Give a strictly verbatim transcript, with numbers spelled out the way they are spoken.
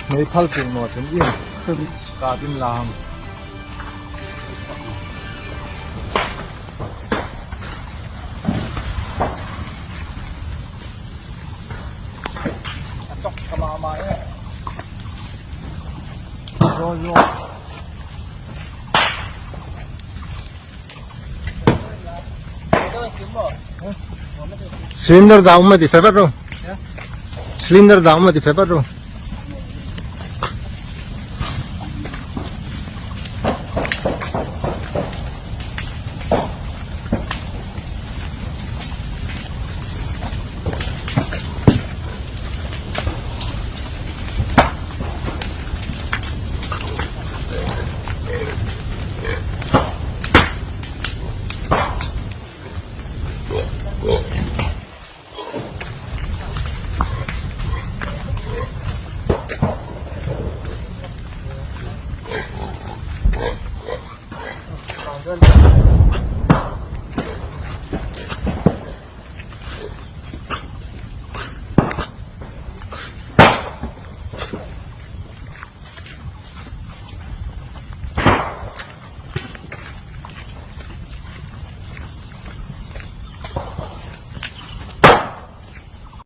Mei phal pung no chun in. Ka din lam. Atok kama ma e. Yo, yo. Cylinder da umma di feber ro. Cylinder da umma di feber ro.